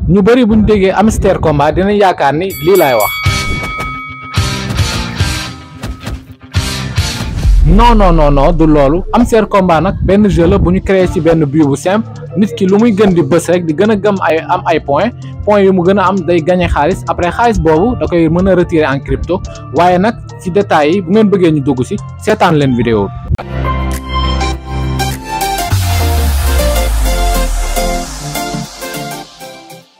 ñu bari buñ déggee hamster combat dinañ yaakaar ni lii laay wax. non du loolu. hamster combat nag benn jeu la bu ñu créé ci benn but bu simple nit ki lu muy gën di bës rek di gën a gëm ay points yu mu gën a am day gagné xaalis après xaalis boobu da koy mën a retirer en crypto waaye nag ci détails yi bu ngeen bëggee ñu dugg ci seetaan leen vidéo bi.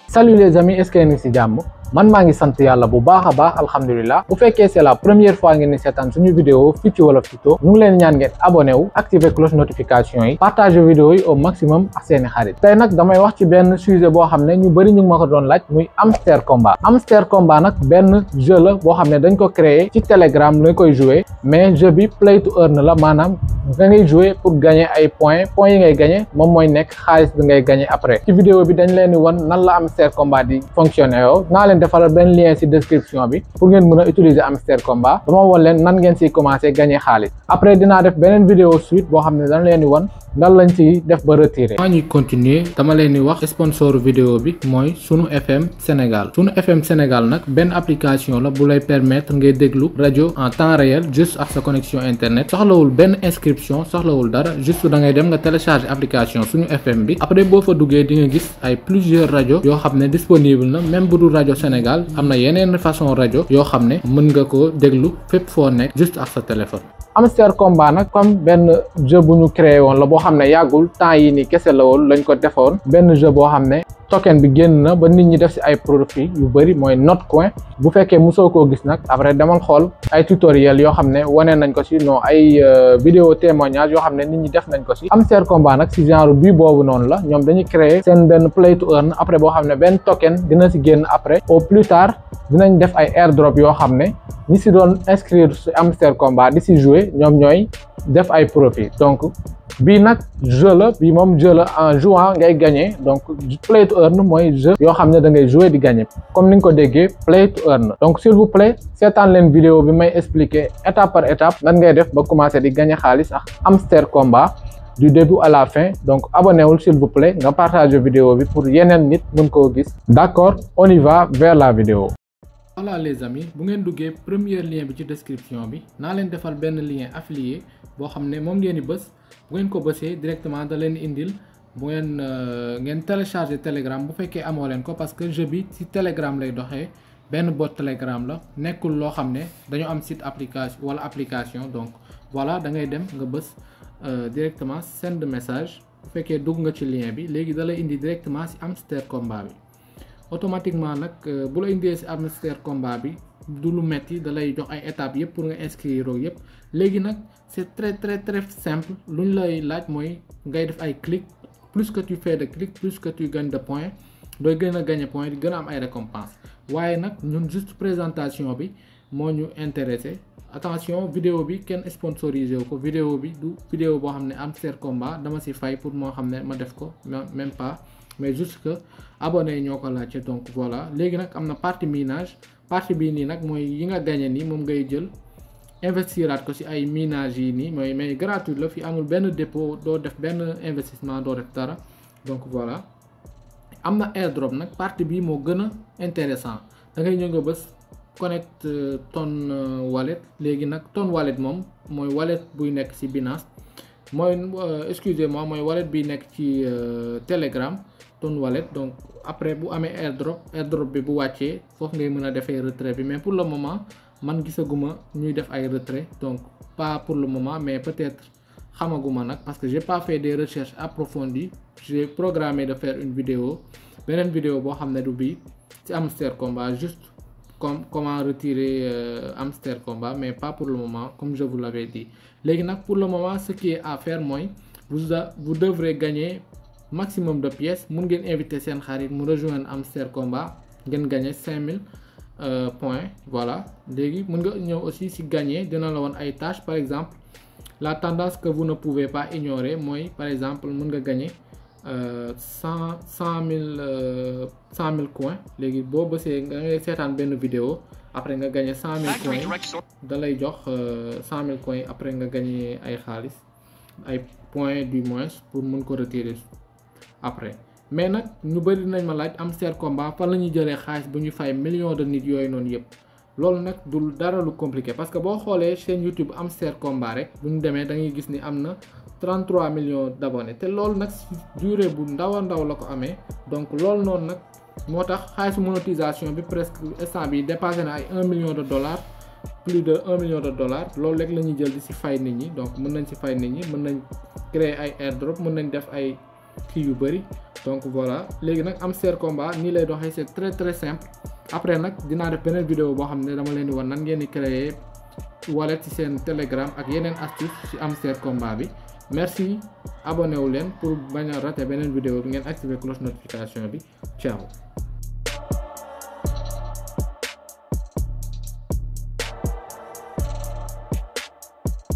Salut les amis, est-ce que yéen a ngi ci jàmm man maa ngi sant yàlla bu baax a baax alhamdulilah. Bu fekkee c'est la première fois ngeen di seetaan suñu vidéo fii ci Wolof Tuto ñu ngi leen ñaan ngeen abonné wu activer cloche notification yi partager vidéo yi au maximum ak seeni xarit. Tey nag damay wax ci benn sujet boo xam ne ñu bëri ñu ngi ma ko doon laaj muy hamster combat. Hamster combat nag benn jeu la boo xam ne dañ ko créer ci Telegram lañ koy jouer mais jeu bi play to earn la maanaam da ngay jouer pour gagner ay points yi ngay gagner moom mooy nekk xaalis bi ngay gagner après. Ci vidéo bi dañ leen di wan nan la hamster combat di fonctionner yow naa leen defal benn lien ci description bi pour ngeen mën a utiliser hamster combat dama won leen nan ngeen ci commencer gagner xaalis après dinaa def beneen vidéo suite boo xam ne dañ leen di wan nan lañ ci def ba retirer. maa ñuy continuer dama leen di wax sponsor vidéo bi mooy Sunu FM Sénégal. Sunu FM Sénégal nag benn application la bu lay permettre ngay déglu rajo en temps réel juste ak sa connexion internet soxlawul benn inscription soxlawul dara juste da ngay dem nga télécharger application Sunu FM bi après boo fa duggee di nga gis ay plusieurs rajo yoo xam ne disponible na même bu dul rajo Sénégal am na yeneen façon rajo yoo xam ne mën nga ko déglu fépp foo nekk juste ak sa téléphone. Hamster combat nag comme benn jeu bu ñu créé woon la boo xam ne yàggul temps yi ni kese la woon lañ ko defoon benn jeu boo xam ne token bi génn na ba nit ñi def ci ay profit yu bëri mooy Notcoin bu fekkee mosoo koo gis nag après demal xool ay tutoriel yoo xam ne wane nañ ko ci non ay vidéo témoignage yoo xam ne nit ñi def nañ ko ci. Hamster combat nag ci genre bii boobu noonu la ñoom dañuy créer seen benn play to earn après boo xam ne benn token dina ci génn après au plus tard dinañ def ay airdrop yoo xam ne ñi ci doon inscrire ci hamster combat di ci jouer ñoom ñooy def ay profit donc bii nag jeu la bii moom jeu la en jouant ngay gagner donc play to earn mooy jeu yoo xam ne da ngay jouer di gagner comme ni nga ko déggee play to earn donc s'il vous plaît seetaan leen vidéo bi may expliquer étape par étape nan ngay def ba commencer di gagner xaalis ak hamster combat du début à la fin donc abonnez-vous s'il vous plaît nga partager vidéo bi pour yeneen nit mën koo gis d'accord on y va vers la vidéo. Voilà les amis bu ngeen duggee premier lien bi ci description bi naa leen defal benn lien affilié boo xam ne moom ngeen di bës bu ngeen ko bësee directement da leen indil bu ngeen télécharger Telegram bu fekkee amoo leen ko parce que jeu bi ci Telegram lay doxee benn bot Telegram la nekkul loo xam ne dañoo am site application donc voilà da ngay dem nga bës directement send message bu fekkee dugg nga ci lien bi léegi da lay indi directement ci hamster combat bi. Automatiquement nag bu la indee ci hamster combat bi du lu metti da lay jox ay étapes yëpp pour nga inscrire oo yëpp léegi nag c'est très simple lu ñu lay laaj mooy ngay def ay clic plus que tu fais de clic plus que tu gagnes de points dooy gën a gagner points di gën a am ay récompenses waaye nag ñun juste présentation bi moo ñu intéressé attention vidéo bi kenn sponsorisé wu ko vidéo bi du vidéo boo xam ne hamster combat dama ci fay pour moo xam ne ma def ko même pas mais juste que abonné ñoo ko laajte donc voilà léegi nag am na partie minage partie bii nii nag mooy yi nga gagné nii moom ngay jël investiraat ko ci ay minage yi nii mooy mais gratuit la fi amul benn dépôt doo def benn investissement doo def dara donc voilà am na airdrop nag partie bii moo gën a intéressant da ngay ñëw nga bës connect ton wallet léegi nag ton wallet moom mooy wallet buy nekk ci Binance mooy excusez-moi mooy wallet bi nekk ci Telegram ton wallet donc après bu amee airdrop bi bu wàccee foofu ngay mën a defee retrait bi mais pour le moment man gisaguma ñuy def ay retrait donc pas pour le moment mais peut-être xamaguma nag parce que j'ai pas fait des recherches approfondies j'ai programmé de faire une vidéo beneen vidéo boo xam ne du bii ci hamster combat juste comment retirer hamster combat mais pas pour le moment comme je vous l'avais dit léegi nag pour le moment ce qui est à faire mooy vous devrez gagner maximum de pièces mun ngeen inviter seen xarit mu rejoindre hamster combat ngeen gagner 5000 points voilà léegi mun nga ñëw aussi ci gagner dina la woon ay tâches par exemple la tendance que vous ne pouvez pas ignorer mooy par exemple mun nga gagner 100 000 coins léegi boo bësee nga ngay seetaan benn vidéo après nga gagner 100 000 coins da lay jox 100 000 coins après nga gagner ay xaalis ay points du moins pour mun ko retirer après mais nag ñu bëri nañ ma laaj Hamster Komba fan la ñuy jëlee xaalis bu ñu fay millions de nit yooyu noonu yëpp loolu nag du dara lu compliqué parce que boo xoolee chaîne YouTube Hamster Komba rek bu ñu demee da ngay gis ni am na 33 millions d'abonnés te loolu nag si durée bu ndaw a ndaw la ko amee donc loolu noonu nag moo tax xaalisu monétisation bi presque instant bi dépassé na ay 1 million de dollars plus de 1 million de dollars loolu rek la ñuy jël di si fay nit ñi donc mën nañ si fay nit ñi mën nañ créer ay airdrop mën nañ def ay kii yu bëri donc voilà léegi nag Hamster Komba nii lay doxee c'est très simple après nag dinaa def beneen vidéo boo xam ne dama leen di wan nan ngeen di créer wallet ci seen Telegram ak yeneen astuce ci Hamster Komba bi merci abonné wu leen pour bañ a rater beneen vidéo bi ngeen activer cloche notification bi ciao